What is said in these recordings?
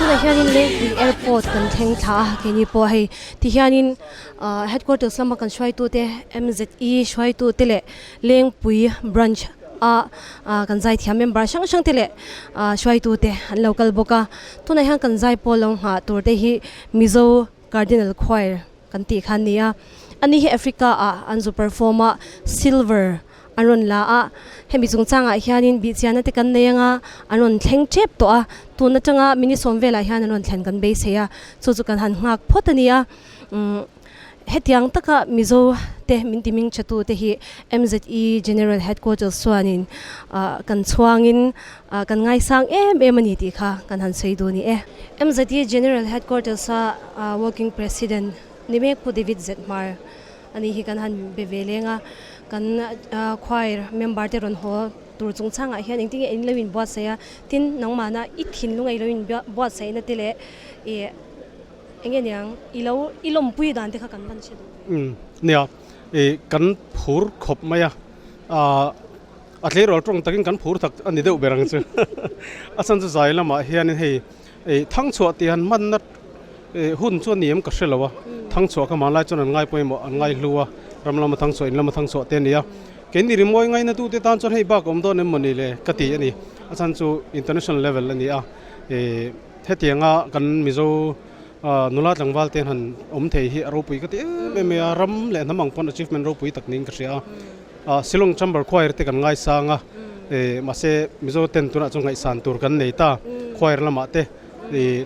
Tunah hianin Lengpui airport kan thleng thla a keini pawh hei tihianin ah headquarters lama kan hruaitute M_Z_E hruaitute leh Lengpui branch a ah kan zaithiam member hrang hrang te leh ah hruaitute an lo kal bawk a tunah hian kan zai pawl lo nghah tur te hi Mizo Cardinal Choir kan tih kha a ni a ani hi Africa ah an zu perform a silver an rawn la a hemi chungchangah hianin bihchiahna te kan nei anga an rawn thleng tep tawh a tun atanga minute sawm velah hian an rawn thlen kan beisei a chu chu kan han nghak phawt a ni a umm hetiang taka Mizo te min ti hming tha tu te hi M_Z_E General Headquarters chuanin ah kan chhuangin ah kan ngaisang em em a ni tih kha kan han sawi duh a ni e. M_Z_E General Headquarters a Working President ni mek Pu David Zethmar. Ani hi kan han be ve leng a, kan choir member te rawn haw tur chungchangah hian engtin nge in lo inbuatsaih a, tin nangmahna i thinlung a i lo inbuatsaihna te leh ih eng nge niang i lo i lawmpui dan te kha kan van hre duh. Umm nia ih kan phur khawp mai a, ah a tleirawl tawng takin kan phur tak a ni deuh ber ang chu a chhan chu zai lamah hianin hei Ih thangchhuah tih han hmanna ih hun chu a ni em ka hre lo a, thangchhuah kha hmanlai chuan an ngai pawimawh an ngai hlu a, ram lama thangchhuah in lama thangchhuah te a ni a, keini rimawi ngaina tu te tan chuan hei bak a awm dawn em mawni le ka ti a ni, a chhan chu international level a ni a, ih hetianga kan Mizo nula tlangval te han awm thei hi a ropui ka ti em em mai a, ram leh hnam ang pawn achievement ropui tak niin ka hria a. Shillong Chamber Choir te kan ngaisang a, mahse Mizo ten tunah chuan ngaihsan tur kan nei ta, choir lamah te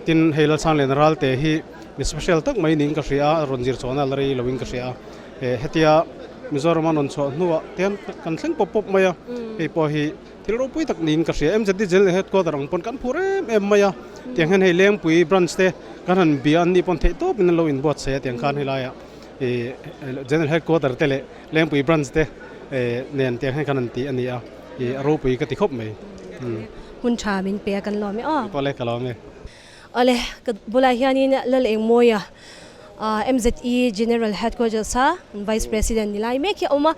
tin hei Lalchhanglian Ralte hi mi special tak mai niin ka hria a, rawn zir chhuahna la rei loin ka hria a, hetia Mizoram a rawn chhuah hnuah te hian kan thleng pawp pawp mai a, hei pawh hi thil ropui tak niin ka hria, MZD General Headquarter ang pawn kan phur em em mai a, tiang hian hei Lengpui branch te kan han bia an nih pawn theihtawpin an lo inbuatsaih a tiang khan helaiah General Headquarter te leh Lengpui branch te nen tiang hian khan an ti a ni a, ih a ropui ka ti khawp mai. Hun tha min pe a kan lawm e aw. Awle ka lawm e. Awle ka bulah hianin Lal Engmawia MZE General Headquarters a Vice President ni lai mek hi a awm a,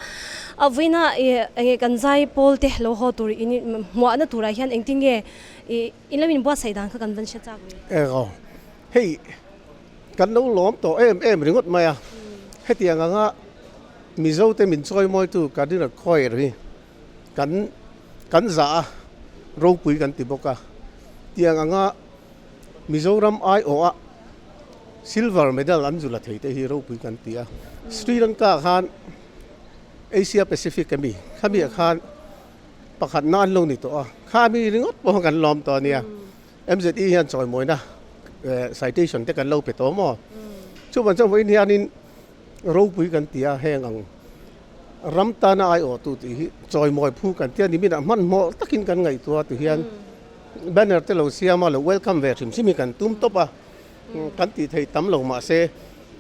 a vawiina ih kan zai pawl te lo haw tur in hmuahna turah hian engtin nge ih in lo inbuatsaih dan kha kan van hre chak ve. Eng hei Kan lo lawm tawh em em ringawt mai a, hetiang anga Mizote min chawimawitu Cardinal Choir hi kan kan zah a, ropui kan ti bawk a. Tiang anga Mizoram aiawha Silver Medal an zu la thei te hi ropui kan ti a. Sri Lanka khan Asia Pacific ami khamiah khan pakhatna an lo ni tawh a, khami ringawt pawh kan lawm tawh a nia. MZE hian chawimawina citation te kan lo pe tawh maw? Chuvan chuan vawiin hianin ropui kan ti a, heng ang ram tana aiawhtu tih hi chawimawi phu kan ti a ni. Minah hmanhmawh takin kan ngaihtuah ti hian banner te lo siam a, lo welcome ve hrim hrim hi kan tum tawp a, kan tih theih tam lo mahse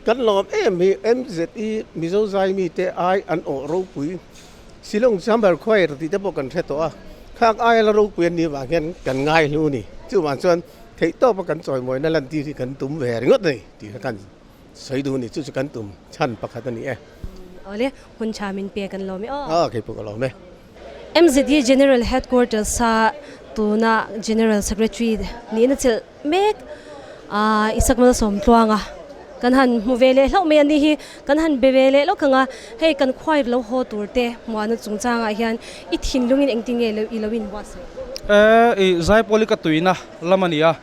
kan lawm em hi MZE Mizo zai mite ai an awh ropui Shillong Chamber Choir tih te pawh kan hre tawh a, khang aia la ropui an nih vang hian kan ngai hlu a ni. Chuvang chuan theihtawpa kan chawimawina lantir hi kan tum ve ringawt a ni tih kha kan sawi duh a ni. Chu chu kan tum chhan pakhat a ni e. Awle, hun tha min pe kan lawm e aw. Aw, kei pawh ka lawm e. MZD General Headquarters a tuna General Secretary nihna chelh mek a Isak Malsawmtluang a kan han hmu ve leh hlauh mai a ni hi kan han be ve leh lawk ang a hei kan choir lo haw tur te hmuahna chungchangah hian i thinlungin engtin nge i lo inbuatsaih? I Zaipawl i ka tuina lam a ni a,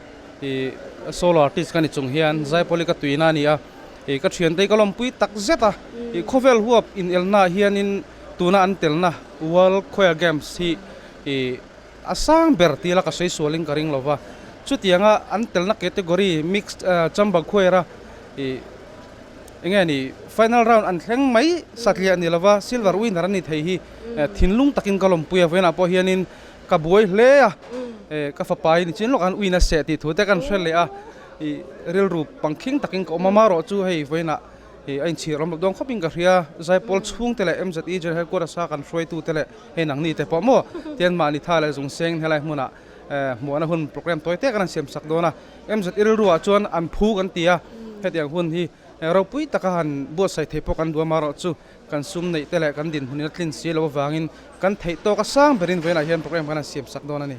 i solo artist ka ni chung hian Zaipawl i ka tuina a ni a, i ka thiante hi ka lawmpui tak zet a, i khawvel huap inelnaah hianin tuna an telna World Choir Games hi i A sang ber tih la ka sawi sualin ka ring lo va, chutianga an telna category mixed chamber choir a ih enge ni final round an thleng mai satliah ni lova silver winner an ni thei hi thinlung takin ka lawmpui a, vawiinah pawh hianin ka buai hle a, ka fapa hi nichin lawkah an win a seh tih thu te kan hre leh a, ih rilru pangkhing takin ka awm a, marawh chu hei vawiinah ih a inchhir awm loh dawn khawpin ka hria, Zaipawl chhungte leh MZE General Headquarters a kan hruaitute leh Hei nangni te pawh maw tian mahni tha leh zung seng helai hmunah hmuahna hun program tawi tek an han siam sak dawn a, MZ rilruah chuan an phu kan ti a, hetiang hun hi ropui taka han buatsaih thei pawh kan duam erawh chu kan sum neih te leh kan dinhmunin a tlin si lo avangin kan theih tawk a sang berin vawiinah hian program kan han siam sak dawn a ni.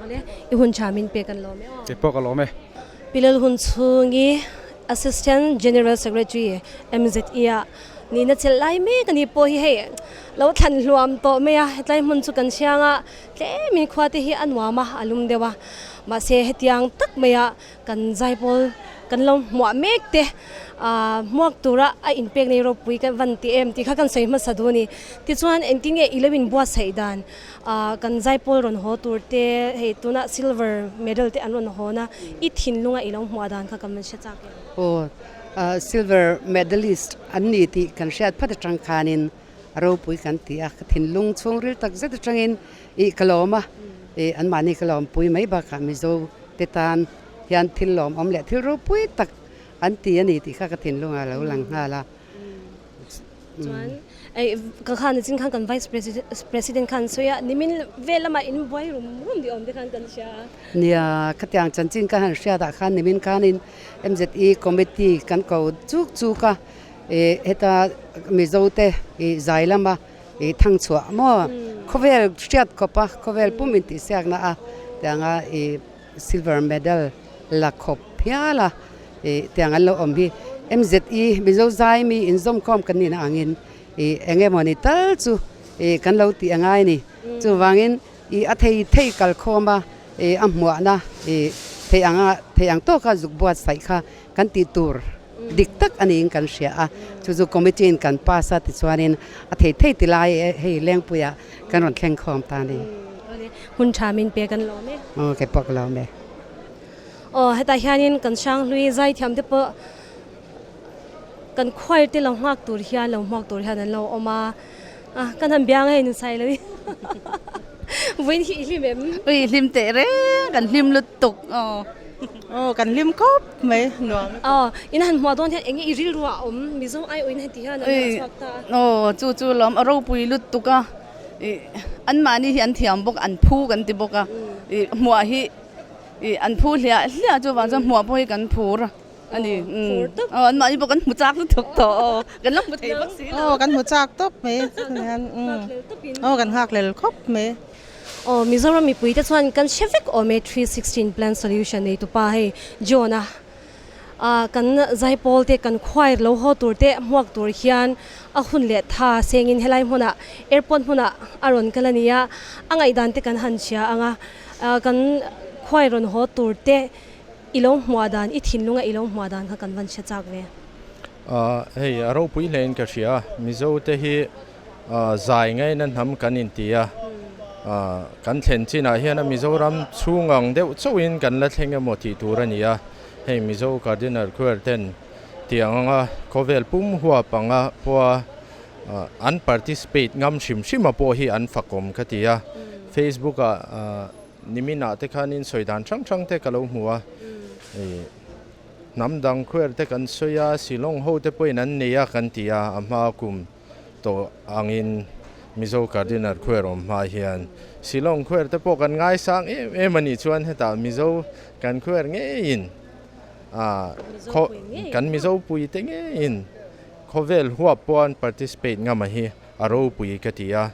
Awle, i hun tha min pek kan lawm e aw. Kei pawh ka lawm e. Pilal hun chhungi Assistant General Secretary MZE ah nihna chelh lai mek a ni pawh hi hei lo thlan hluam tawh mai a, hetlai hmun chu kan hriang a tlemin khua te hi a nuam a, a lum deuh a, mahse hetiang tak maia kan zaipawl kan lo hmuah mek te ah hmuak tura a inpek nei ropui ka van ti em tih kha kan sawi hmasa duh a ni. Tichuan engtin nge i lo inbuatsaih dan ah kan zaipawl rawn haw tur te hei tunah silver medal te an rawn hawn a, i thinlunga i lo hmuah dan kha kan van hre chak em? Aw silver medalist an ni tih kan hriat phat atang khanin a ropui kan ti a, ka thinlung chhungril tak zet atangin ih ka lawm a, ih anmahni ka lawmpui mai bakah Mizo te tan hian thil lawmawm leh thil ropui tak an ti a ni tih kha ka thinlungah a lo lang nghal a. Chuan ei ka khan nichin khan kan vice president khan sawi a, nimin vel lamah in buai rum rum tih awm te khan kan hria a. Nia, khatiang chanchin ka han hriatah khan nimin khanin MZE committee kan ko chuk chuk a, ih heta Mizo te ih zai lama ih thang chhuah maw khawvel hriat khawp a khawvel pum intihsiakna a tianga ih silver medal la khawp hial a ih tiang an lo awm hi MZE Mizo zai mi inzawmkhawm kan nihna angin ih eng emawni tal chu ih kan lo tih a ngai a ni chuvangin ih a thei thei kalkhawm a ih a hmuahna ih thei anga thei ang tawka zuk buatsaih kha kan tih tur dik tak a niin kan hria a, chu chu committee in kan pass a tichuanin a thei thei ti lai hei Lengpuiah kan rawn thleng khawm ta a ni. Hun tha min pe kan lawm e. Aw kei pawh ka lawm e. Aw hetah hianin kan Hranghlui zaithiam te pawh kan choir te lo nghak tur hian lo hmuak tur hian an lo awm a, kan han biang a hei nusai lo hi vawiin hi i hlim em? Ui hlim teh reng kan hlim lutuk aw. Aw kan hlim khawp mai nuam. Aw in han hmuah dawn hian eng nge i rilru ah a awm Mizo ai awin heti hian an rawn chhuak ta a. Aw chu chu lawm a ropui lutuk a ih anmahni hi an thiam bawk an phu kan ti bawk a ih hmuah hi ih an phu hliah hliah chuvang chuan hmuah pawh hi kan phur a. Ani aw anmahni pawh kan hmu chak lutuk tawh aw kan la hmu thei bawk si lo. Aw kan hmu chak tawp mai aw kan nghakhlel khawp mai. Aw Mizoram mipui te chuan kan hre vek awm e 316 plan solution nei tupa hei John a ah kan zaipawl te kan choir lo haw tur te hmuak tur hian a hun leh tha sengin helai hmunah airport hmunah a rawn kal a ni a a ngaihdan te kan han hria ang a kan choir rawn haw tur te I lo hmuah dan, i thinlunga i lo hmuah dan kha kan van hre chak ve. Hei a ropui hlein ka hria, Mizo te hi zai ngaina hnam kan inti a, kan thlen chinah hian a Mizoram chhung ang deuh chauhin kan la thleng emaw tih tur a ni a, hei Mizo Cardinal Choir ten tiang anga khawvel pum huap anga pawha an participate ngam hrim hrim a pawh hi an fakawm ka ti a, Facebook ah Niminah te khanin sawi dan hrang hrang te ka lo hmu a, ih hnam dang khuer te kan sawi a, Shillong ho te pawhin an nei a kan ti a, a hma kum tawh angin Mizo Cardinal khuer awm hma hian Shillong khuer te pawh kan ngaisang em em a nih chuan hetah Mizo kan khuer ngeiin ah khaw kan Mizo pui te ngeiin khawvel huap pawh an participate ngam a hi. A ropui ka ti a,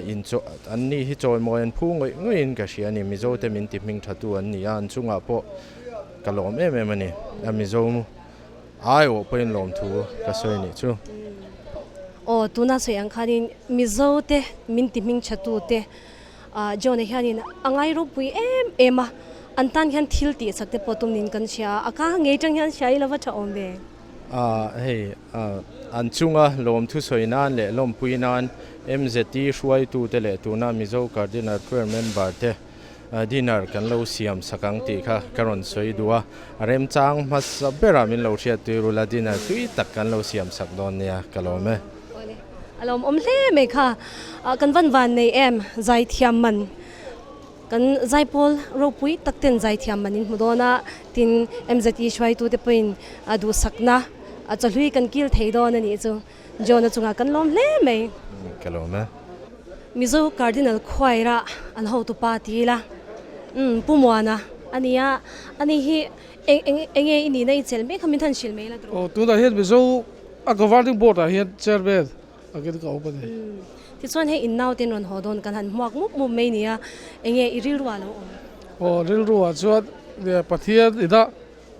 in chaw an ni hi chawimawi an phu ngawih ngawih in ka hria a ni. Mizo te min ti hming tha tu an ni a, an chungah pawh ka lawm em em a ni. A Mizo aiawh pawhin lawmthu ka sawi a nih chu. Aw, tuna sawi ang khanin Mizo te min ti hming tha tu te John-a hianin a ngai ropui em em a, an tan hian thil tih sak te pawh tum niin kan hria a, a ka ngei tang hian hria ila va tha awm ve. Hei an chunga lawmthu sawi nan leh lawmpui nan MZT hruaitute leh tuna Mizo Cardinal Prayer member te dinner kan lo siam sak ang tih kha ka rawn sawi duh a, a remchang hmasa berah min lo hriat tui rul a, dinner tui tak kan lo siam sak dawn nia ka lawm e. A lawmawm hle mai kha, kan van van nei em zaithiam man. Kan zaipawl ropui tak ten zaithiam man in hmu dawn a, tin MZE hruaitute pawhin a duhsakna a chawhlui kan kil thei dawn a nih chu. John-a chungah kan lawm hle mai. Ka lawm e. Mizo Cardinal Choir a an hotu pa ti ila, umm Pu Muana a ni a, ani hi eng eng eng nge i nihna i chelh mek kha min han hrilh mai la tawh. Aw tunah hian Mizo a Governing Board ah hian Chairman Akin ka awm a ni. Tichuan hei in naute in rawn haw dawn kan han hmuak mup mup mai nia, enge i rilru ah lo awm? Aw rilru ah chuan Pathian ina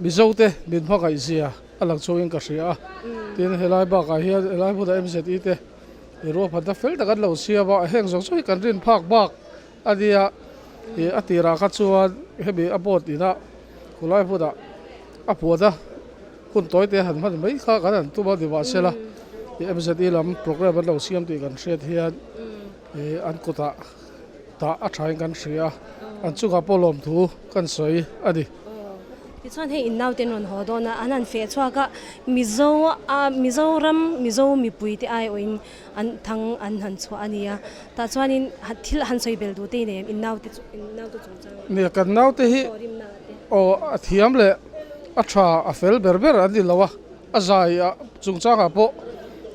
Mizote min hmangaih zia a lang chungin ka hria a. Tin, helai bakah hian helai hmunah MZE te i ruahmanna fel tak an lo siam a, heng zawng zawng hi kan rin phak bak a nia. Ih a tirah kha chuan hemi a board inah khulai hmunah a puan a hun tawi te han hman mai kha kan han tum a ni mahsela ih MZE lam programme an lo siam tih kan hriat hian ih an kutah tah a thain kan hria a, an chungah pawh lawmthu kan sawi a ni. Tichuan hei in naute an rawn haw dawn a, an han feh chhuak a, Mizo a Mizoram Mizo mipui te aiawhin an thang an han chhuah a ni a, tah chuanin thil han sawi bel duh te i nei em in naute chu in naute chungchang ah. Nia kan naute hi aw a thiam leh a tha a fel ber ber an ni lo a, a zai ah chungchangah pawh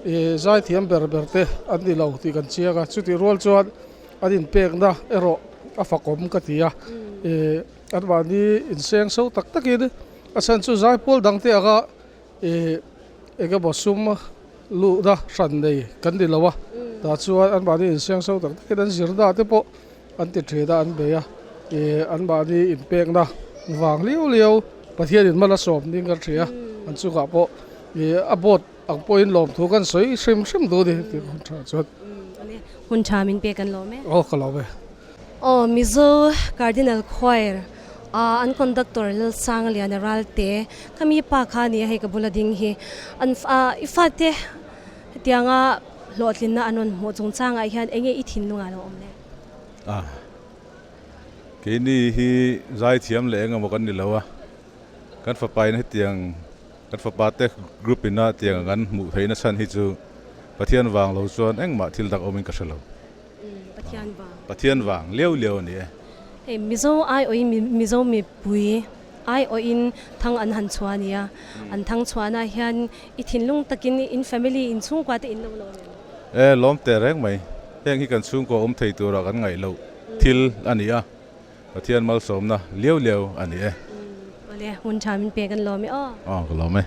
ih zai thiam ber ber te an ni lo tih kan chiang a, chutih rual chuan an inpekna erawh a fakawm ka ti a, ih anmahni inseng so tak takin a chhan chu zaipawl dang te anga ih eng emaw sum luhna hran nei kan ni lo a, tah chuan anmahni inseng so tak takin an zirna te pawh an ti thin a an bei a, ih anmahni inpekna vang liau liau Pathianin hman a sawm ding ka hria an chungah pawh ih a board Ang pawhin lawmthu kan sawi hrim hrim duh a ni tih hun tha chuan. Hun tha min pek an lawm e. Aw ka lawm e. Aw Mizo Cardinal Choir a an conductor Lalsangliana Ralte kha mi pa kha a ni a hei ka bula ding hi an i fate hetianga hlawhtlinna an rawn hmuh chungchangah hian enge i thinlungah lo awm le? A keini hi zaithiam leh engemaw kan ni lo a. Kan fapa in hetiang kan fapa te group ina tiang kan hmuh theihna chhan hi chu Pathian vang lo chuan engmah thil dak awmin ka hre lo. Pathian vang. Pathian vang liau liau a ni e. Hei Mizo aiawhin Mizo mipui aiawhin thang an han chhuah a nia. An thang chhuahna hian i thinlung takin in family in chhungkua te in lo lawm em? E lawm teh reng mai. Heng hi kan chhungkua awm thei tura kan ngaih loh thil a ni a. Pathian malsawmna liau liau a ni e. Awle, hun tha min pek an lawm e aw. Aw, ka lawm e.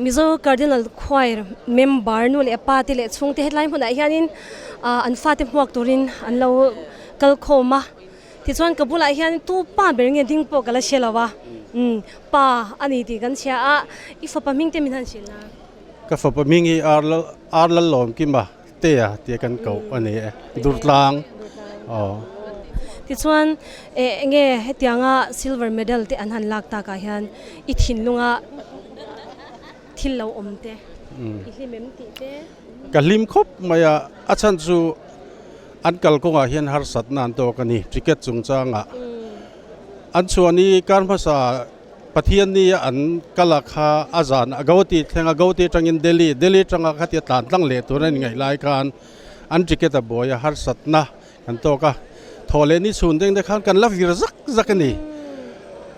Mizo Cardinal Choir member nu leh pa te leh chhungte hetlai hmunah hianin an fate hmuak turin an lo kal khawm a. Tichuan ka bulah hian tu pa ber nge ding pawh ka la hre lo a, umm pa a ni tih kan chhia a, i fapa hming te min han hrilh a. Ka fapa hming hi Ar Lallawmkima Tea tia kan koh a ni e, Durtlang aw. Tichuan eh enge hetianga silver medal te an han lak takah hian i thinlunga thil lo awm te i hlim em tih te? Ka hlim khawp mai a, a chhan chu an kalkawngah hian harsatna an tawk a ni, ticket chungchangah an chhuah ni kar hmasa Pathian ni a an kal a kha a zan a Gauhati thleng a Gauhati atangin Delhi, Delhi atanga khatia tlan tlang leh tur a ni ngaih lai khan an ticket a buai a harsatna kan tawk a, thaw leh ni chhun deng te khan kan la vir zak zak a ni.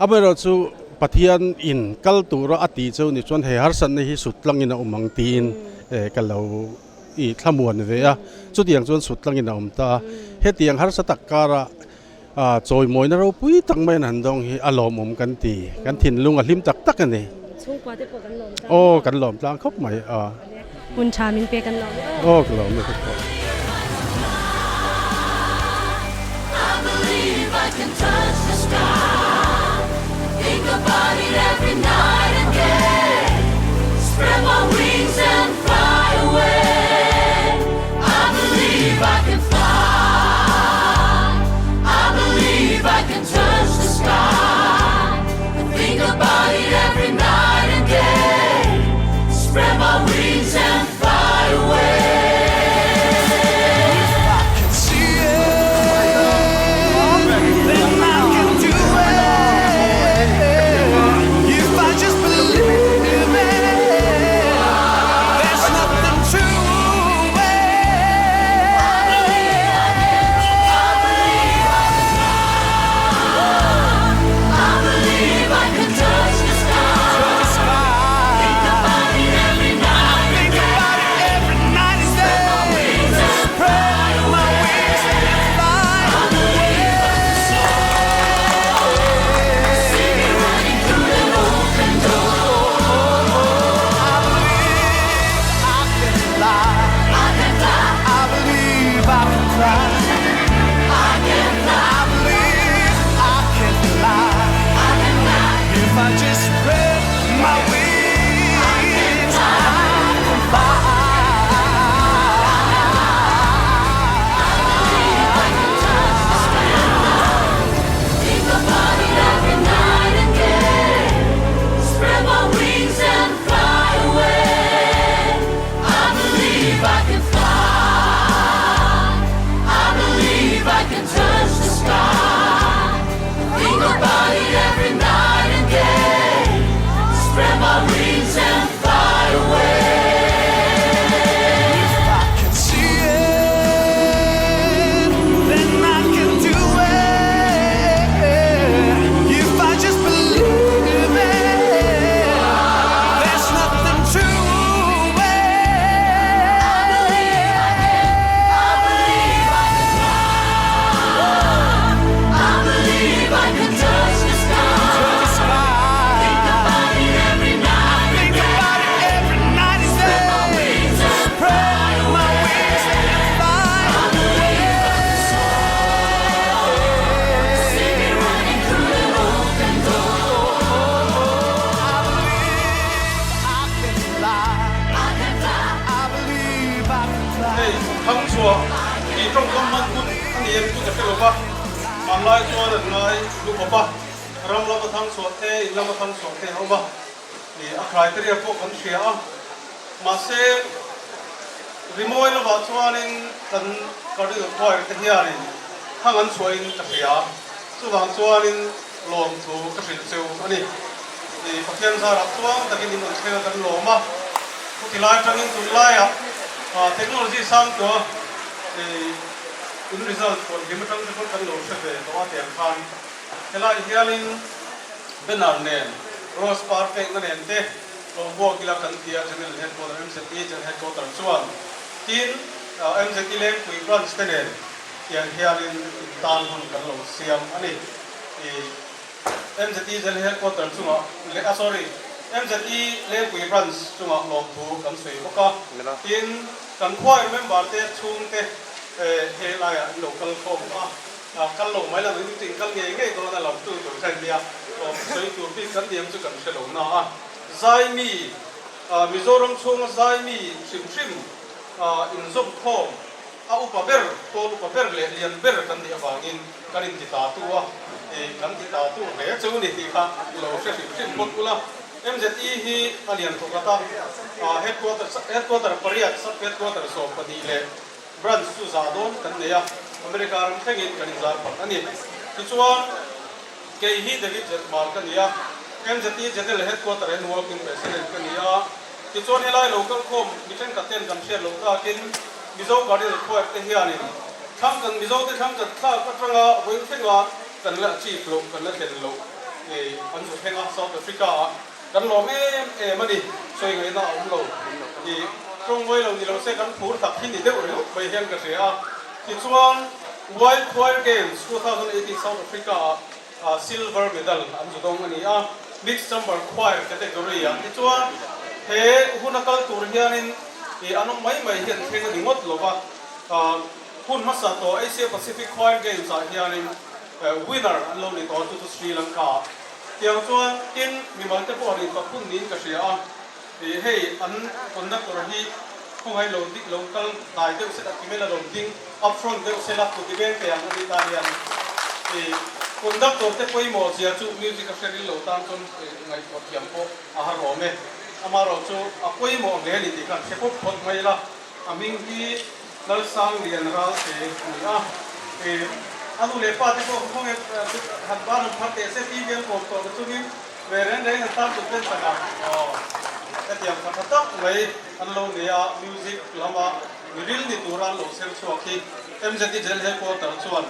Amaherawh chu Pathian in kal tura a ti chu ni chuan he harsatna hi sut tlangin a awm ang tiin ka lo i thlamuan ve a, chutiang chuan sut tlangin a awm ta a, hetiang harsa tak karah A chawimawina ropui tak mai an han dawng hi a lawmawm kan ti. Kan thinlung a hlim tak tak a ni. Chhungkua te pawh kan lawm tlang. Aw kan lawm tlang khawp mai a. Hun tha min pek an lawm e aw. Aw ka lawm e ka pawh. lova, hmanlai chuan an ngai hlu khawp a, ram lama thang chhuah te, in lama thang chhuah te a awm a, a criteria pawh kan hria a, mahse rimawi lamah chuanin kan Cardinal Choir te hianin thang an chhuahin ka hria, chuvang chuanin lawmthu ka hrilh cheu a ni. Pathian zarah chuang takin in rawn thleng a kan lawm a, chuti lai atangin tunlaiah technology sang tawh a in result pawh hlim atang te pawn kan lo hre ve tawh a tiang khan helai hianin banner nen rose par pekna nen te lo buak ila kan ti a General Headquarter MZE General Headquarter chuan tin MZE Lengpui branch te nen tiang hianin intan hun kan lo siam a ni. MZE General Headquarter chungah leh a sorry MZE Lengpui Branch chungah lawmthu kan sawi bawk a, tin kan choir member te chhungte he laiah an lo kal khawm a, kal lo mai lang in kal ngei ngei dawn a lam tu tur kha nia lawmthu sawi tur bik kan niam chu kan hre lo na a, Zaimi Mizoram chhunga Zaimi hrim hrim inzawm khawm A upa ber, pawl upa ber leh lian ber kan nih avangin kan inti ta tu a, kan ti ta tu hle chu ni tih kha lo hre hrim hrim phawt ula. MZE hi a lian thawk lat a, headquarter headquarter pariat, sub headquarter 12 leh branch chu za dawn kan nei a, America ram thlengin kan inzar phawt a ni. Tichuan, kei hi David Zetmar ka ni a, MZE General Headquarter and Working President ka ni a. Tichuan helai lo kalkhawm mi thenkhat ten kan hriat loh takin Mizo Cardinal Choir te hianin thlang kan Mizo te thlang kan thlak atanga vawi thlenga kan la achieve loh kan la thlen loh an zu thleng a South Africa ah kan lawm em em a ni sawi ngaihna a awm lo i tawngvawi lo ni lo se kan phur tak hi ni deuh ringawt mai hian ka hria a. Tichuan World Choir Games 2018 South Africa ah Silver medal an zu dawng a ni a, Mixed Chamber Choir category ah te chuan he huna kal tur hianin ih an awm mai mai hian thleng a ni ngawt lo va, hun hmasa tawh Asia Pacific Choir Games ah hianin winner an lo ni tawh a, chu chu Sri Lanka ah. Tiang chuan tin mimal te pawh han infak hun niin ka hria a, ih hei an conductor hi khawngaih lo dik lo kal hnai deuh se tak kimel a rawn ding. Up front deuh sela kuti veng thei ang a ni tan hian i conductor te pawimawh zia chu music a hre ril lo tan chuan ngaihtuah thiam pawh a har awm e. Amaherawh chu a pawimawh hle a ni tih khan hre phawt phawt mai ila. A hming hi Lalsanglian Ralte a ni a. I a nu leh pa te pawh khawnge han ban han phar teh se TV an kawm tawh na chungin ve reng reng an tan tut len tak a. Aw hetiang tha tha tak mai an lo nei a music lama. Mi ril ni tura an lo ser chhuak hi MZE Jail Headquarter chuan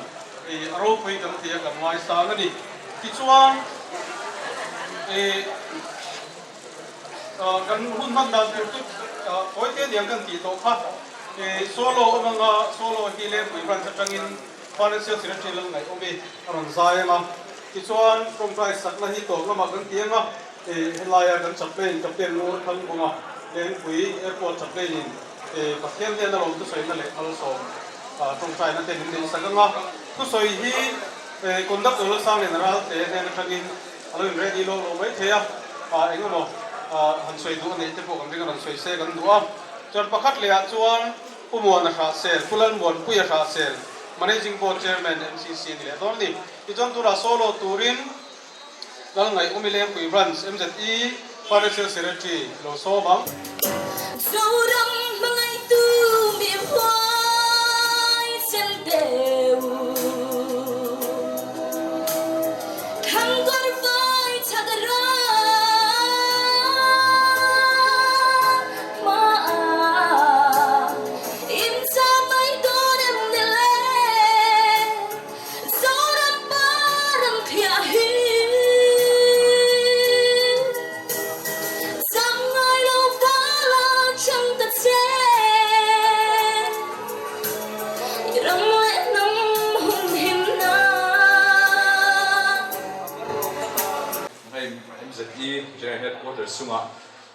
i a ropui kan ti a kan ngaisang a ni. Tichuan i kan hun hman dan tur chu kawi te niang kan tih tawh kha i solo awm anga solo hi Lengpui branch atangin Financial Secretary lal ngaih awm i a rawn zai ang a. Tichuan tawngtai sakna hi tawp lamah kan ti ang a i helaia kan chaplain Captain Ngur Thangbunga Lengpui Airport chaplain in Pathian hian a lawm thusawina leh malsawm tawngtaina te min neih sak ang a, thusawi hi conductor Lalsangliana Ralte hnen atangin a lo in ready lawk lo mai thei a, eng emaw han sawi duh a neih te pawh kan ring a rawn sawi se kan duh a. Chuan pakhat leh ah chuan Pu Muana Hrahsel, Pu Lalmuanpuia Hrahsel, Managing Board Chairman MCC ni leh dawn a ni. Tichuan tunah solo turin Lalngaih Umi Lengpui Branch MZE Financial Secretary lo sawm ang. Zoram hmangaihtu mi huai chem deuh Thangkawr vai chak ram hmaah Incha mai dawn em ni le? Zoram pa ram thiah hi Zam ngai lo vala chang ta che I ram leh hnam hun him na. Hei MZE General Headquarters chungah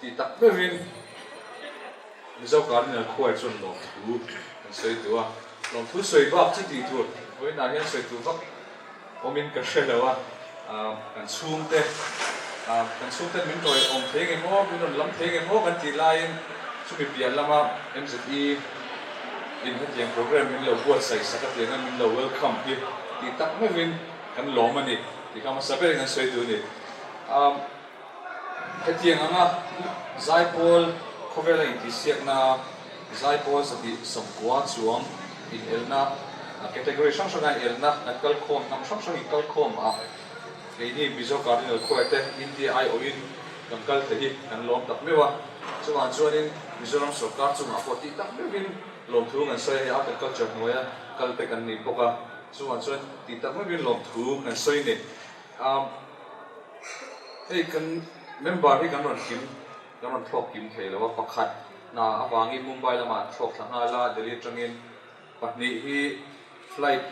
tih tak meuhin Mizo Cardinal khuai chuan lawmthu kan sawi duh a, lawmthu sawi bak chu tih tur vawiinah hian sawi tur vak awmin ka hre lo a, kan chhungte kan chhungten min rawi awm thei nge maw, min rawn lam thei nge maw kan tih laiin chumi piah lama MZE in hetiang program min lo buatsaih sak atianga min lo welcome hi. Tih tak meuhin kan lawm a ni tih kha hmasa berin kan sawi duh a ni. Hetiang anga Zaipawl khawvela intihsiakna Zaipawl 190 chuang inelna category hrang hranga inelna kan kalkhawm hnam hrang hrang inkalkhawm ah keini Mizo Cardinal Choir te India aiawhin kan kal thei hi kan lawm tak meuh a. Chuvang chuanin Mizoram sorkar chungah pawh tih tak meuhin lawmthu kan sawi a hei art and culture hnuaia kal te kan ni bawk a. Chuvang chuan tih tak meuhin lawmthu kan sawi ni. Hei kan member hi kan rawn kim, kan rawn thlawk kim thei lo a, pakhat hna avangin Mumbai lamah an thlawk thla nghal a, Delhi atangin pahnih hi flight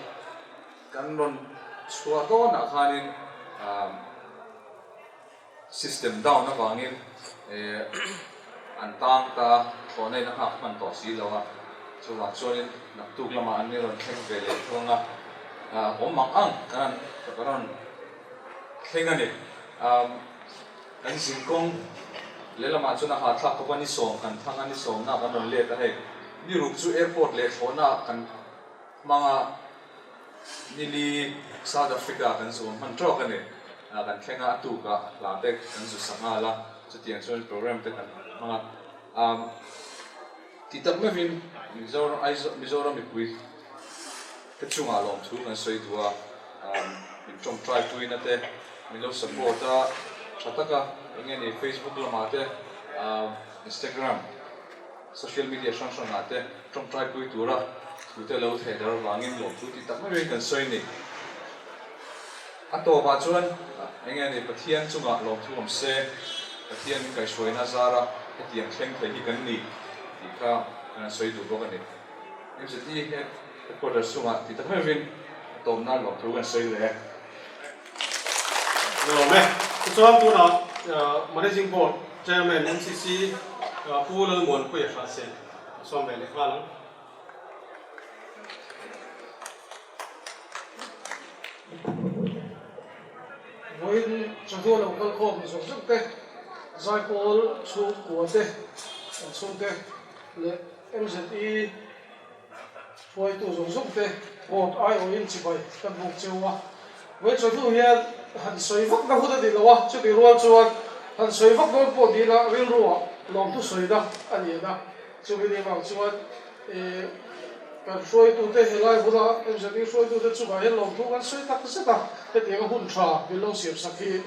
kan rawn chhuah dawnah khanin system down avangin an tang ta a, thlawhna in a nghak hman tawh si lo a, chuvang chuanin naktuk lamah an ni rawn thleng ve leh thung a, awm ang ang kan rawn thleng a ni. Kan zinkawng lehlamah chuan a hahthlak khawp a, ni sawm kan thang a, ni sawmna kan rawn let a hei, ni ruk chu airport leh thlawhna kan hmang a. Nili South Africa kan zu hman tawk a ni. Kan thleng a, a tukah hla te kan zu sa nghal a, chutiang chuan program te kan hmang a. Tih tak meuhin Mizoram Aizawl Mizoram mipui te chungah lawmthu kan sawi duh a, min tawngtai puina te min lo support a, tha taka eng nge ni Facebook lamah te Instagram Social media hrang hrangah te tawngtai pui tura thute lo theh dar vangin lawmthu tih tak meuhin kan sawi ni. A tawpah chuan eng nge ni Pathian chungah lawmthu awm se, Pathian min kaihhruaina zara hetiang thleng thei hi kan ni tih kha kan sawi duh bawk a ni. MZE headquarters chungah tih tak meuhin a tawp nan lawmthu kan sawi leh e. Lawm e. Tichuan tunah Managing Board Chairman MCC Pu Lalmuanpuia Hrahsen a sawm ve leh nghal ang. Vawiin chawhnu lo kal khawm zawk zawk te, Zaipawl chhungkua te, an chhungte leh MZE Hruaitu zawng zawng te board aiawhin chibai kan buk cheu a, vawi chawhnu hian han sawi vak na hun a ni lo a, chutih rual chuan han sawi vak dawn pawh ni ila rilruah lawmthu sawina a ni a, chumi ni vang chuan ih kan hruaitute helai huna MZP hruaitute chungah hian lawmthu kan sawi tak zet a, hetianga hun tha min lo siam sak hi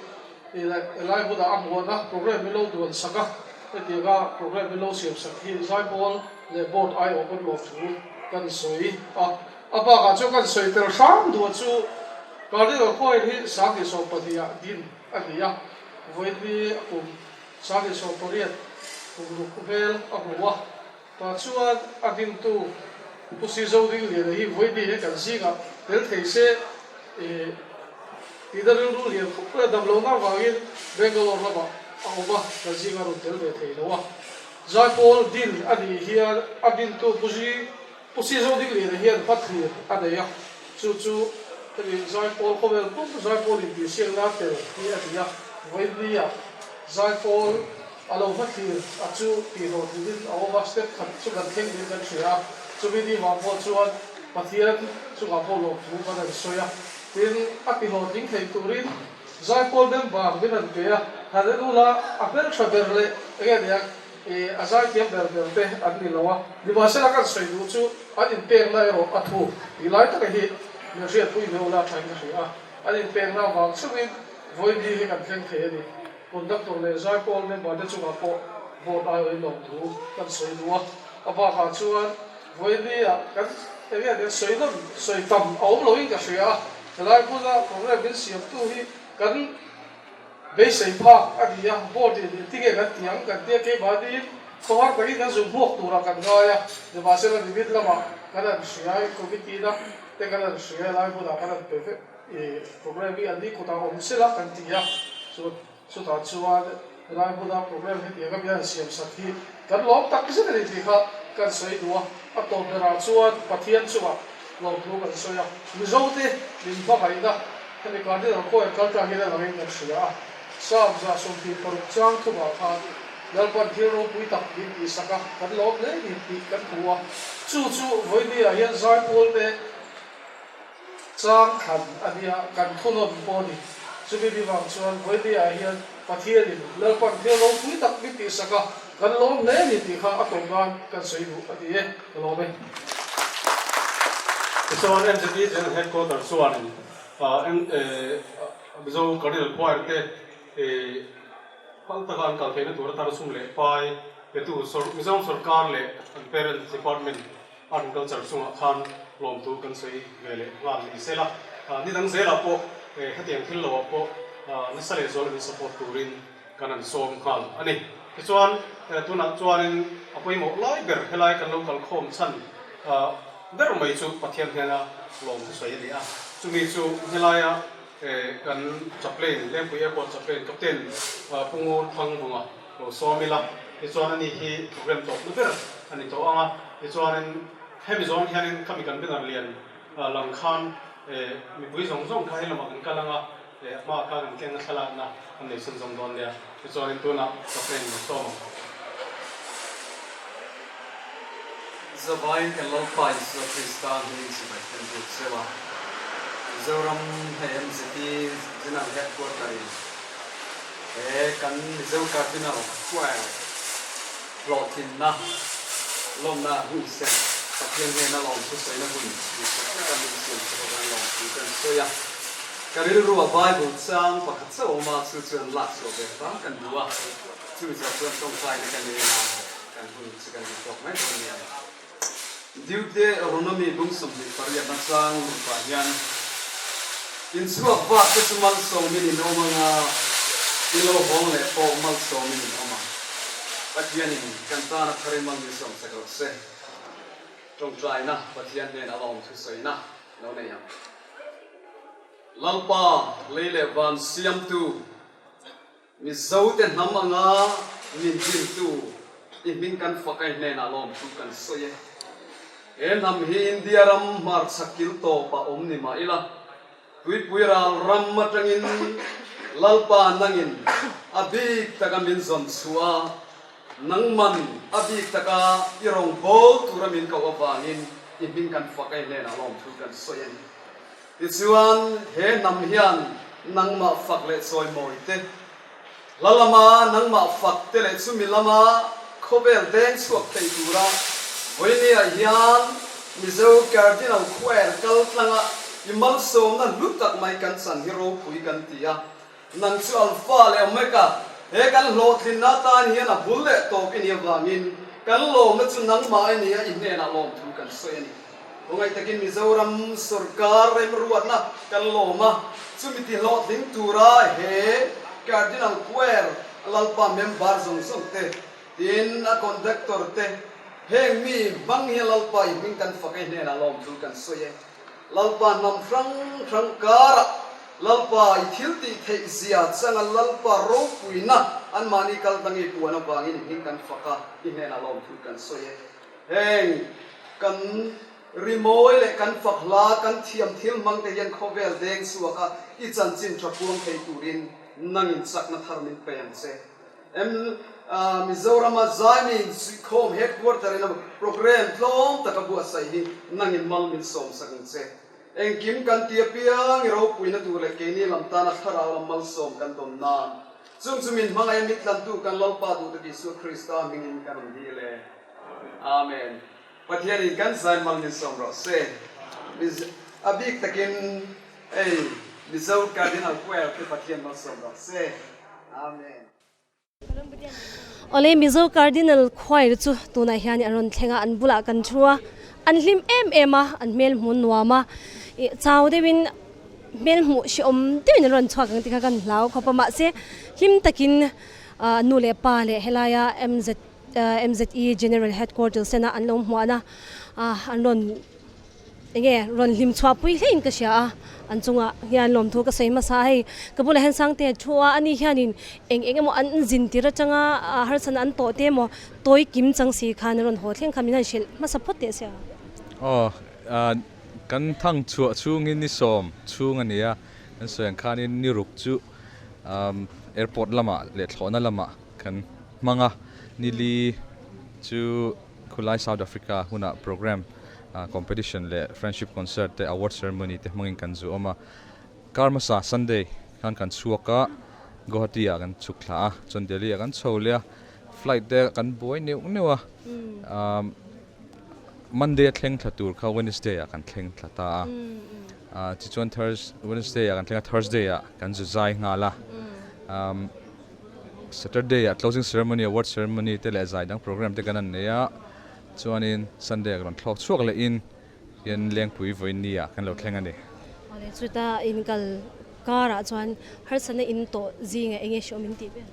ih leh helai hunah a hmuhna program min lo duan sak a, hetianga program min lo siam sak hi Zaipawl leh board aiawh kan lawm thu kan sawi a, a bakah chuan kan sawi tel hram duh chu Cardinal Coin hi 2012 ah din a ni a, vawiin a kum 2018 kum ruk vel a hmu a, tah chuan a dintu Pu Sizo Dingliana hi vawiin hi kan zingah tel thei se ih tihna rilru lian khawp mai a, damlohna avangin Bangalore lamah a awm a, kan zingah a rawn tel ve thei lo a. Zaipawl din a nih hian a dintu Pu Zi Pu Sizo Dingliana hian hmathlir a nei a, chu chu hemi Zaipawl khawvel pum Zaipawl intihsiakna tel hi a ni a, vawiin Zaipawl a lo hmathlir a chu tihhlawhtlingin a awm a, step khat chu kan thleng niin kan hria a, chumi ni vang pawh chuan Pathian chungah pawh lawmthu kan han sawi a, tin a tihhlawhtling thei turin Zaipawl member min an pe a, han en ula a hmeltha ber leh enge nia ih a zaithiam ber ber te an ni lo a, nimahsela kan sawi duh chu an inpekna erawh a thu tih lai taka hi min hriatpui ve ula thain ka hria a, an inpekna avang chungin vawiin hi kan thleng thei a ni. Conductor leh zaipawl member te chungah pawh vote aiawhin lawmthu kan sawi duh a, a bakah chuan vawiin ah kan enge nia sawi nawn sawi tam a awm loin ka hria a, Helai hmuna program min siamtu hi kan beisei phak a ni a, board in engtinge kan ti ang kan tia keimahniin khawhar takin kan zung hmuak turah kan ngai a, nimahsela nimit lamah kan han hria i committee na te kan han hria helai hmunah kan han pe vek i program hi an ni kutah awm sela kan ti a, chu chutah chuan helai hmuna program hetiang a mi han siam sak hi kan lawm tak zet a ni tih kha kan sawi duh a, a tawp berah chuan Pathian chungah Lawmthu kan sawi a, Mizote min hmangaihna hemi Cardinal Choir kaltlang hian a langin kan hria a, Psalm 26 chang thumah khan Lalpan thil ropui tak min tihsak a, kan lawm hle ni tih kan hmu a, chu chu vawinia hian Zaipawl te. Chang thlan a nia, kan thunawn pawh a ni. Chumi mi vang chuan vawinia ah hian Pathianin Lalpan thil ropui tak min tihsak a, kan lawm hle a ni tih kha a tawp nan kan sawi duh a ni e, ka lawm e. Tichuan MZE General Headquarter chuanin Mizo Cardinal Choir te phal taka an kal theihna tur atan sum leh pai petu Mizoram sawrkar leh an parent department Art and Culture chungah khan lawmtu kan sawi ve leh nghal ni sela, ni dang zelah pawh hetiang thil loah pawh nasa leh zuala min support turin kan han sawm nghal a ni. Tichuan tunah chuanin a pawimawh lai ber helai kan lo kalkhawm chhan ber mai chu Pathian hnena lawmthu sawi a ni a, chumi chu helaia kan Chaplain, Lengpui Airport Chaplain Captain Pu Ngur Thangbunga lo sawm ila, tichuan ani hi program tawpna ber a ni tawh ang a, tichuanin hemi zawng hianin khami kan banner lian lang khan mipui zawng zawng kha helamah kan kal ang a, a hmaah khan kan keng a thlalakna an nei chhun zawng dawn nia, tichuanin tunah chaplain lo sawm ang. Zavaiin kan Lalpa Isua Krista hmingin sipai kan buk zeuh a, Mizoram hei MZT General Headquarter in He kan Mizo Cardinal Choir hlawhtlinna lawmna hun sek Pathian hnena lawmthu sawina hun ni tak taka min siam che bawk an lawmthu kan sawi a. Ka rilrua Bible chang pakhat chauh awm a, chu chuan lak chhuah ve hram kan duh a, chumi zawh chuan tawngtaina kan en a, kan hun chu kan in tawk mai dawn nia. Deuteronomy bung 28 chang rukah hian, Inchhuak vak te chu malsawmin in awm anga, i lo hawng leh pawh malsawmin in awm ang. Pathianin kan tana thar i mal min sawm chak rawh se. Tawngtaina Pathian hnenah a awm thusawina lo nei ang. Lalpa lei leh van siamtu. Mizote hnam anga min dintu i hming kan fak a, i hnenah lawmthu kan sawi e. He hnam hi India ram hmarchhak kil tawpah awm ni mah ila, tuipui ral ram atangin Lalpa nangin a bik taka min zawn chhuah a, nangman a bik taka i rawngbâwl tura min koh avangin i hming kan fak a, i hnenah lawmthu kan sawi a ni. Tichuan, he hnam hian nangmah fak leh chawimawi te, hla lama nangmah fak te leh chumi lama khawvel deng chhuak thei tura vawinia hian Mizo Cardinal Choir kal tlanga i malsawmna hlu tak mai kan chan hi ropui kan ti a. Nang chu Alpha leh Omega, he kan hlawhtlinna atan hian a bul leh tawp i nih avangin kan lawmna chu nangmah i nia i hnenah lawmthu kan sawi a ni. Khawngaih takin Mizoram sorkar remruatna kan lawm a, chumi ti hlawhtling tura he Cardinal Choir Lalpa member zawng zawng te, tin a conductor te, heng mi hmang hian Lalpa i hming kan fak a i hnenah lawmthu kan sawi e. Lalpa hnam hrang hrang karah Lalpa i thil tih theih zia changa Lalpa ropuina anmahni kal dang i puan avangin i hming kan fak a, i hnenah lawmthu kan sawi e. Heng kan rimawi leh kan fak hla, kan thiam thil hmang te hian khawvel deng chhuak a, i chanchin tha puang thei turin nangin chakna thar min pe ang che. M Mizorama Zaimi Insuihkhawm Headquarter in a programme tlawm taka buatsaih hi nangin mal min sawmsak ang che. Engkim kan ti apiang i ropuina tur leh keini lam tana thlarau lam malsawm kan dawn nan. Chung chu min hmangaih a mitlantu kan Lalpa duhtak Isua Krista hmingin kan rawn dil e. Amen. Pathianin kan zai mal min sawm rawh se. A bik takin hei Mizo Cardinal Choir te Pathian malsawm rawh se. Amen. Awle Mizo Cardinal Choir chu tunah hian an rawn thleng a, an bulah kan thu a, an hlim em em a, an hmel hmu nuam a, ih chau deuhin hmel hmuh hrehawm deuhin an rawn chhuak ang tih kha kan hlau khawp a, mahse hlim takin ah nu leh pa leh helaia MZ MZE General Headquarters tena an lo hmuahna ah an rawn Enge rawn hlim chhuah pui hlein ka hria a, an chungah hian lawmthu ka sawi hmasa a, hei ka bulah hian Sangte a thu a, ani hianin eng eng emaw an zin tir atanga harsatna an tawh te emaw tawi kim chang si khan rawn haw thleng kha min han hrilh hmasa phawt teh sia. Aw, kan thang chhuah chhungin ni sawm chhung a ni a, kan sawi ang khanin ni ruk chu airport lamah leh thlawhna lamah kan hmang a, ni li chu Khulai South Africa hmunah program. Competition leh Friendship Concert te Award Ceremony te hmangin kan zu awm a. Kar hmasa Sunday khan kan chhuak a, Guwahati ah kan chhuk thla a, chuan Delhi ah kan chho leh a, flight te kan buai neuh neuh a, Monday a thleng thla tur kha Wednesday ah kan thleng thla ta a, tichuan Thurs Wednesday ah kan thleng a, Thursday ah kan zu zai nghal a, Saturday ah closing ceremony, award ceremony te leh zai dang program te kan han nei a, chuanin Sunday ah kan rawn thlawk chhuak lehin Hian Lengpui vawiin ah kan lo thleng a ni. Awle chuta in kal kar ah chuan harsatna in tawh zing ah enge hreawm in tih ber?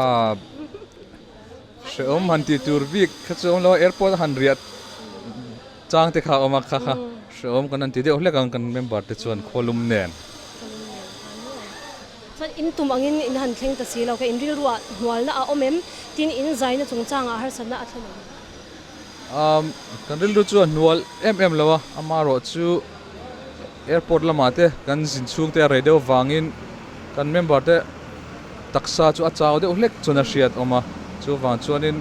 Aaa hreawm han tih tur bik kha chu awm lo a, airport a han riah chang te kha a awm a kha kha hreawm kan han ti deuh hlek ang kan member te chuan khawlum nen. Chuan in tum angin in han thleng ta si lo kha in rilruah hnualna a awm em? Tin in zaina chungchangah harsatna a thlen em? Umm kan rilru chu a hnual em em lo a, amaherawh chu airport lamah te kan zin chhung te a rei deuh vangin kan member te taksa chu a chau deuh hlek chuan a hriat awm a, chuvang chuanin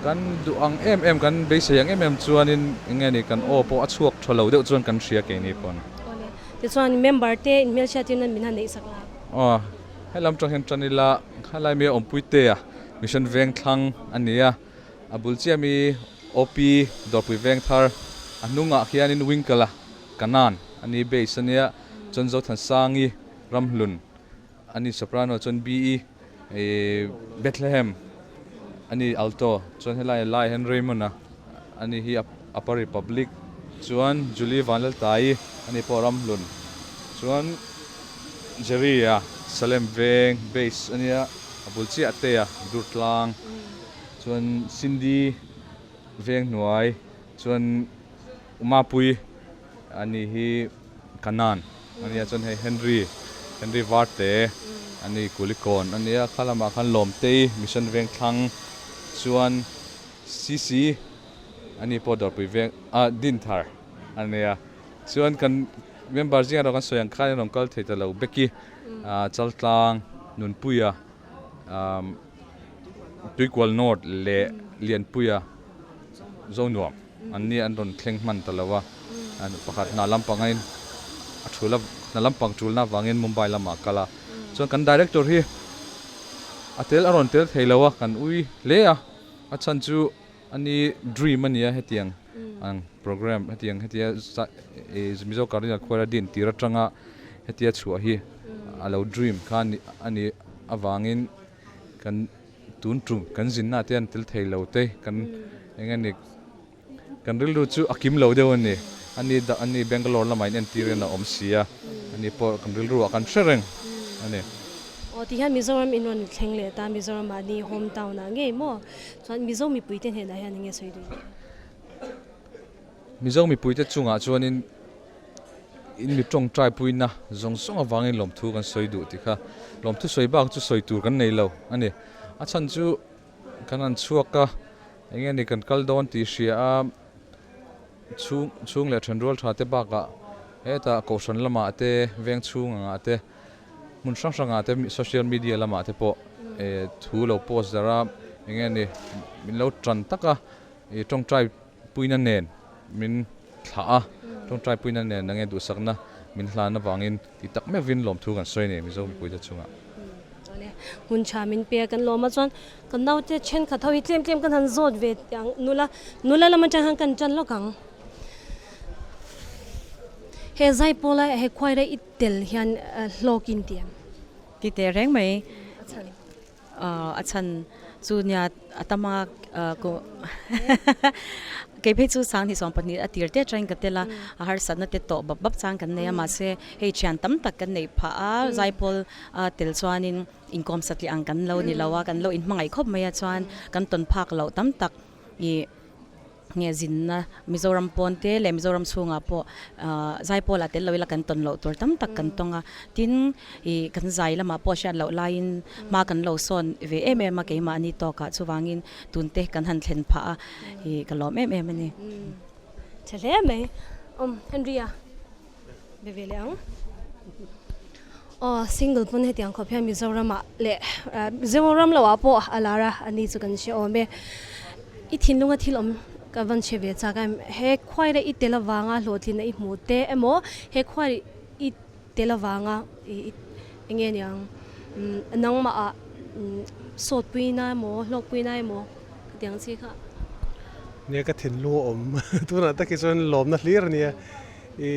kan duh ang em em kan beisei ang em em chuanin eng nge ni kan aw pawh a chhuak tha lo deuh chuan kan hria keini pawn. Awle, tichuan member te inhmelhriat in min han neih sak la. Aw, helam tang hian tan ila helai mi a awmpui te a mission veng thlang a ni a. A bul chiah mi OP Dawrpui Vengthar a hnungah khianin Winkle-a Kanan a ni bass a nia, chuan Zothansangi Ramhlun a ni soprano chuan BE Bethlehem a ni alto chuan helai lai hian Raymond-a a ni hi Upper Republic chuan Julie Vanlaltai a ni pawh Ramhlun chuan Jerry-a Salem Veng bass a nia a bul chiah te-a Durtlang. Chuan Cindy veng hnuai chuan Umapui a ni hi Kanan a nia chuan hei Henry Henry Varte a ni Kulikawn a nia kha lamah khan Lawmtei Mission veng thlang chuan CC a ni pawh Dawrpui veng ah Dinthar a nia chuan kan member zingah erawh kan sawi ang khan a rawn kal thei ta lo Becky ah Chaltlang Nunpuia umm. Tuikual North leh Lianpuia Zonuam an ni an rawn thleng hman ta lo a, pakhat hna lampangin a thul a, hna lampang tulna avangin Mumbai lamah a kal a, chuan kan director hi a tel a rawn tel thei lo a, kan ui hle a, a chhan chu a ni dream a nia hetiang ang program hetiang hetia Mizo Cardinal Choir a din tir atanga hetia chhuah hi a lo dream kha a nih avangin. Kan tun tum kan zinna te an tel thei lo te kan eng nge ni kan rilru chu a kim lo deuh a ni. A ni dah a ni Bangalore lamah in entir in a awm si a, a ni pawh kan rilru ah kan hre reng a ni. Aw ti hian Mizoram in rawn thleng leh ta Mizoram ah ni home town ah ngei maw chuan Mizo mipui te hnenah hian eng nge sawi duh? Mizo mipui te chungah chuanin In mi tawngtai puina zawng zawng avangin lawmthu kan sawi duh tih kha lawmthu sawi bak chu sawi tur kan nei lo a ni. A chhan chu kan han chhuak a, eng nge ni kan kal dawn tih hria a, chhung chhung leh thenrual tha te bakah hetah kohhran lamah te, veng chhung angah te, hmun hrang hrangah te social media lamah te pawh thu lo post darh a, eng nge ni min lo tan tak a, ih tawngtai puina nen min thlah a, tawngtai puina nen nange duhsakna min hlan avangin ti tak meuhvin lawmthu kan sawi a ni Mizo mipuite chungah. Awle, hmun tha min pe a kan lawm a chuan kan naute thenkhat ho hi tlem tlem kan han zawt ve teh ang nula nula lam atang hian kan tan lawk ang. He zaipawl a he khuaira i tel hian hlawk in ti em? Ti teh reng mai. A chhan chu nia a tam a kei phei chu sanghnih 12 a tir te atangin ka tel a, a harsatna te tawh bap bap chang kan nei a mahse hei thian tam tak kan neih phah a zaipawl a tel chuanin inkawm satliah ang kan lo ni lo a kan lo inhmangaih khawp mai a chuan kan tawn phak loh tam tak ih. Nge zinna Mizoram pawn te leh Mizoram chhungah pawh zaipawl ah tel lo ila kan tawn loh tur tam tak kan tawng a. Tin, ih kan zai lamah pawh hriat loh laiin hma kan lo sawn ve em em a keimahni tawkah chuvangin tun te kan han thlen phah a, ih ka lawm em em a ni. Tha hle mai. Awm Henry-a be ve leh ang. Aw single pawn hetiang khawp hian Mizoram ah leh Mizoram lo ah pawh a lar a, ani chu kan hre awm e. I thinlunga thil awm. Ka van hre ve chak em, he khuaira i tel avanga hlawhtlin a i hmuh te emaw he khuaira i tel avanga i eng nge niang nangmah ah sawt pui na emaw hlawk pui na emaw ka ti ang chi kha. Nia ka thinlung a awm tunah tak hi chuan lawmna hlir a nia i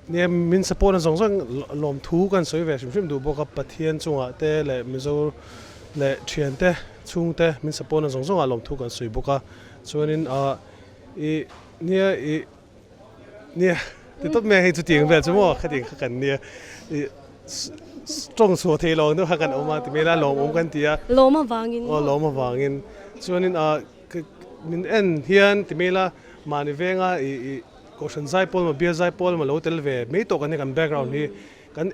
nia min support na zawng zawng lawmthu kan sawi ve hrim hrim duh bawk a Pathian chungah te leh Mizo leh thiante chhungte min support na zawng zawngah lawmthu kan sawi bawk a. Chuanin ah i nia i nia ti tawp mai a hei chutiang vel chu maw khatiang kha kan nia i tawng chhuah theih lo ang deuh kha kan awm a ti mai la lawmawm kan ti a. Lawm avangin maw? Aw lawm avangin chuanin ah min en hian ti mai la mahni venga i i kohhran zaipawl emaw bial zaipawl emaw lo tel ve mai tawh kan nia kan background hi kan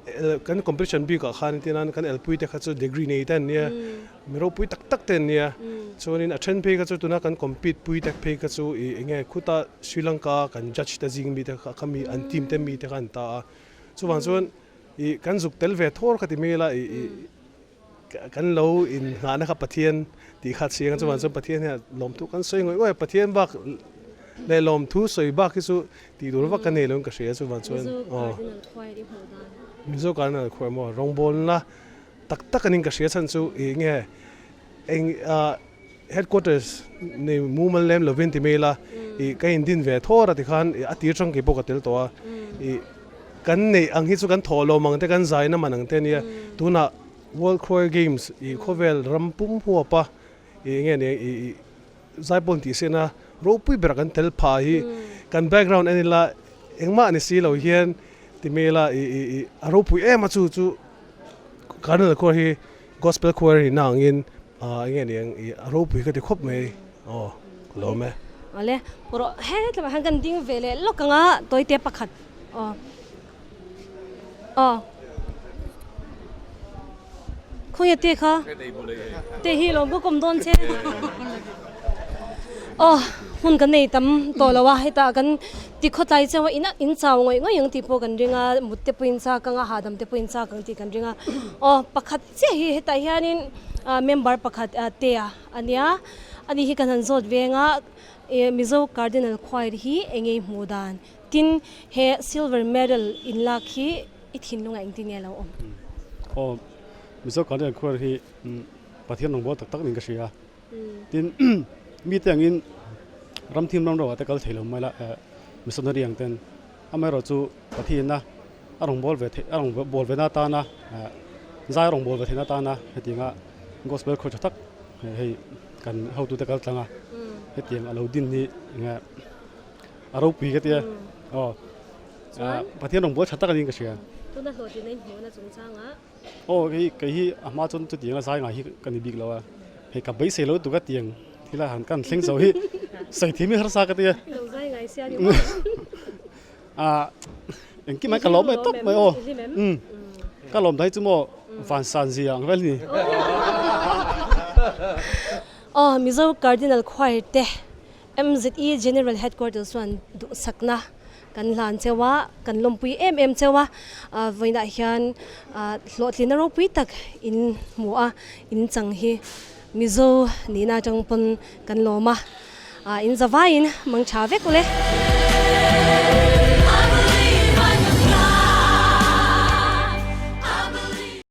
kan competition bikah khan entir nan kan elpui te kha chu degree nei te an nia. Mi ropui tak tak te an nia. Chuanin a then phei kha chu tuna kan compete pui tek phei kha chu ih enge khuta Sri Lanka kan judge te zing mi te kha kha mi an team te mi te kha an ta a. Chuvang chuan ih kan zuk tel ve thawr kha ti mai ila ih ih kan lo in nghahna kha Pathian tih kha a chiang a. Chuvang chuan Pathian hian lawmthu kan sawi ngawih ngawih a. Pathian bak leh lawmthu sawi bak hi chu tih tur vak ka nei lo in ka hria chuvang chuan aw. Mizo Cardinal khuai maw rawngbawlna Tak tak anin ka hria chhan chu ih nge eng ah headquarters nei mumal lem lovin ti mai ila ih ka indin ve thawr a tikhan ih a tir tangkai pawh ka tel tawh a ih kan neih ang hi chu kan thawh lo mang te kan zaina man ang te ania tunah World Choir Games ih khawvel ram pum huap a ih nge nia ih ih zaipawn tih sena ropui berah kan tel phah hi kan background en ila engmah ni si lo hian ti mai ila ih ih ih a ropui em a chu chu. Cardinal Choir hi Gospel Choir a nihna angin eng nge niang ih a ropui ka ti khawp mai aw ka lawm e. Awle rawh hetlaiah hian kan ding ve leh lawk ang a tawite pakhat aw aw khawnge te kha te hi lawm ka kawm dawn che aw hmun kan nei tam tawh lo a hetah kan Ti khawtlai chauh a in in chau ngawih ngawih ang tih pawh kan ring a, mut te pawhin chak ang a, hahdam te pawhin chak ang tih kan ring a. Aw, pakhat chiah hi hetah hianin member pakhat Tea a nia, ani hi kan han zawt veng a, Mizo Cardinal Choir hi eng nge i hmuh dan? Tin, he silver medal in lak hi i thinlungah engtin nge a lo awm? Aw, Mizo Cardinal Choir hi Pathian rawngbâwl tak tak niin ka hria a. Tin, mite angin ram thim ram ro ah te kal thei lo mai la, missionary ang ten amaherawh chu Pathianna a rawn bawl ve theih a rawn bawl ve na atana zai a rawn bawl ve theihna atana hetianga gospel khawi tha tak hei kan hotute kal tlang a hetiang a lo din hi enge a ropui ka tia aw Pathian rawn bawl tha tak a niin ka hria. Tuna hlawhtlinna in hmuhna chungchangah. Aw hei kei hi a hma chuan chutiang a zai ngai hi ka ni bik lo a, hei ka beisei lo tuk a tiang thil a han kan thleng zo hi sawi thim hi harsa ka ti a. Lo zai ngai sia ni maw? A engkim mai ka lawm mai tawp mai aw. Um ka lawm dai chu maw van san zia ang vel ni. Aw Mizo Cardinal Choir te MZE General Headquarters chuan duhsakna kan hlan cheu a, kan lawmpui em em cheu a, vawiinah hian hlawhtlinna ropui tak in hmu a, in chang hi Mizo nihna atang pawn kan lawm a, in zavaiin mang tha vek ule.